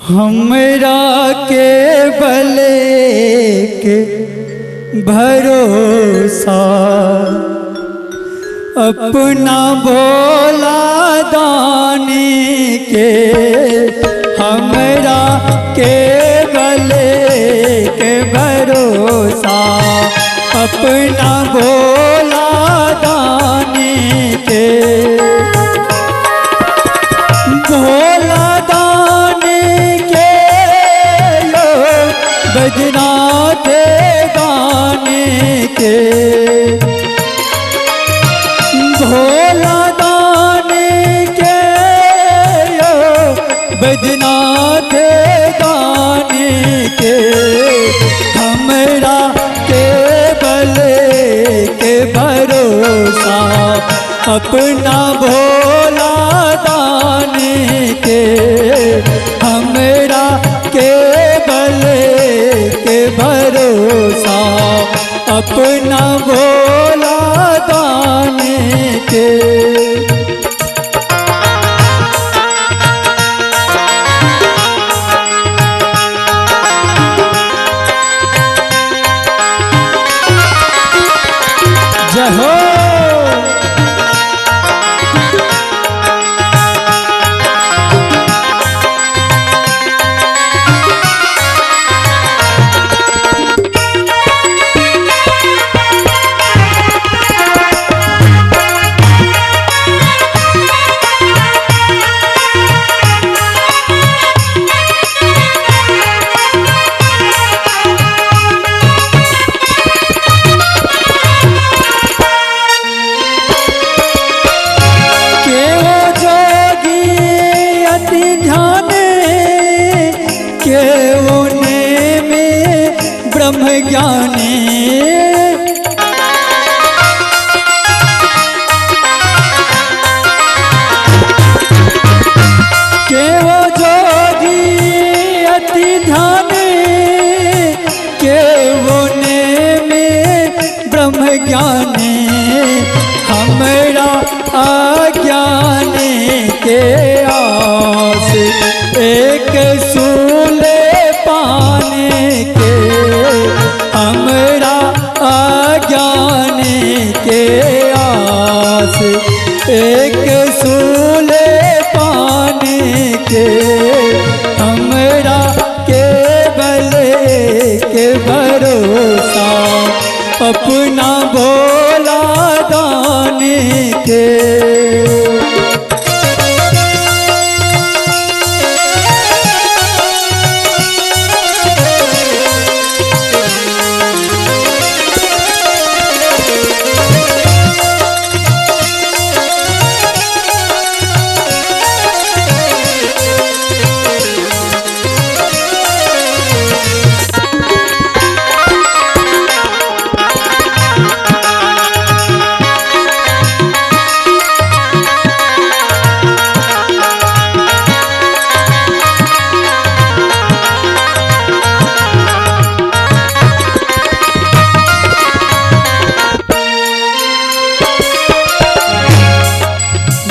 हमरा के बले के भरोसा अपना भोला दानी के, हमरा के बले के भरोसा अपना भोला दानी के। भोला दानी के लो बजनाथ दानी के, भोला दानी के लो बजनाथ दानी के, हमरा के बले के भरोसा अपना भोला दानी के, हमरा के बले के भरोसा अपना भोला दानी के। जय हो। ब्रह्म ज्ञानी के वो जोगी अति ध्यानी, के वो में ब्रह्म ज्ञानी, हमरा अज्ञानी के आस एक सूले पाने के, हमरा अज्ञानी के आस एक सूले पाने के, हमरा के बले के भरोसा अपना भोला दानी के।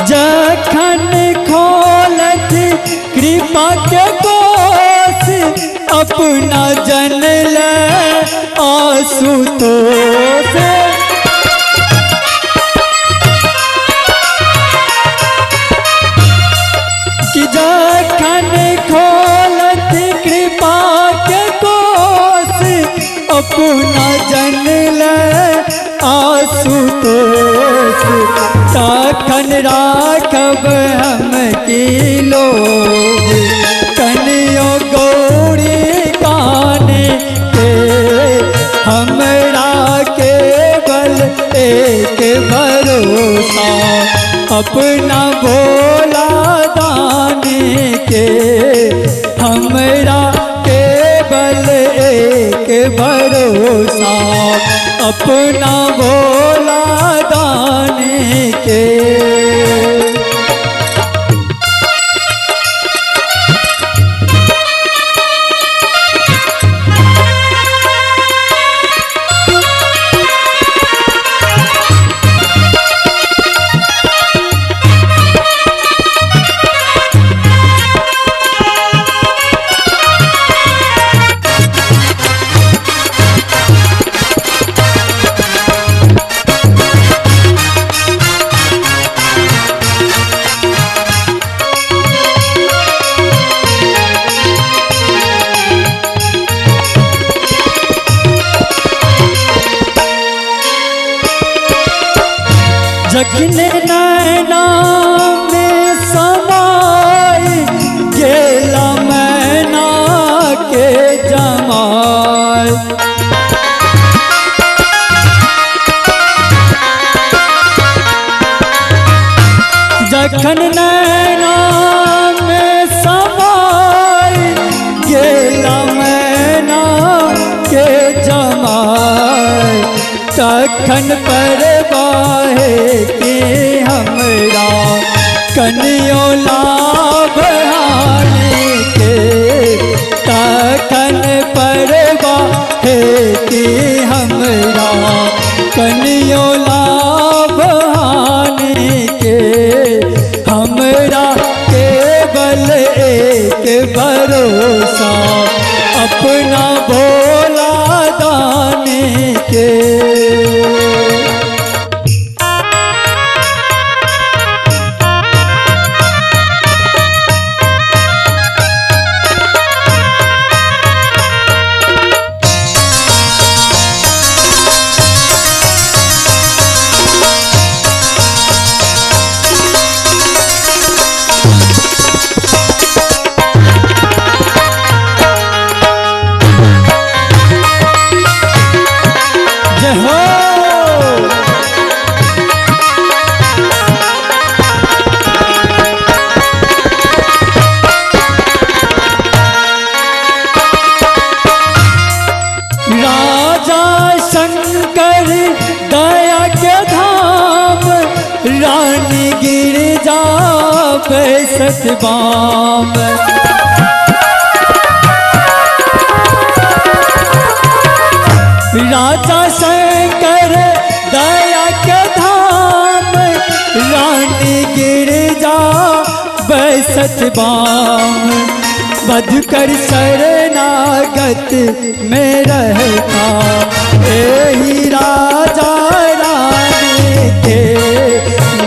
जखन खोलत कृपा के कोस अपना जन ले आशुतोष, कि जखन खोलत कृपा के कोस अपना जन ले आशुतोष, तखन राखब हम की लोग कनियो गौरी काने के, हमरा केवल एक भरोसा अपना भोला दानी के, हमरा केवल एक भरोसा अपना भोला दानी के। जखन नैना में समाय गेला मैना के जमाय। जखन नैना में समाय गेला मैना के जमाय, तखन परवाहे के हमरा कनियो लाभ हानि के। तखन परवाहे के हमरा कनियो लाभ हानि के। हमरा केवल एक भरोसा अपना भोला दानी के। राजा शंकर दया के धाम, रानी गिरजा बैसत बाम। राजा शंकर दया के धाम, रानी गिरजा बैसत बाम। मधुकर शरणागत में रहता एही राजा रानी के।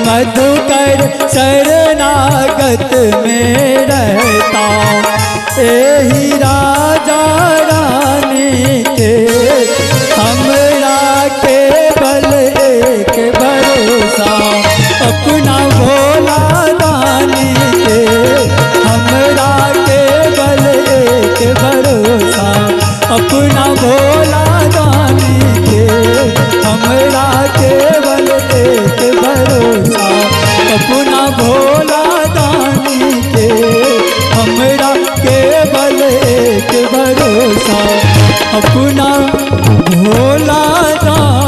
मधुकर शरणागत में रहता एही राजा रानी के। हमरा केवल एक भरोसा अपना भोला दानी के। हमरा केवल एक भरोसा अपना भोला दानी के। हमरा केवल एक भरोसा अपना भोला दानी के। हमरा केवल एक भरोसा अपना भोला दानी।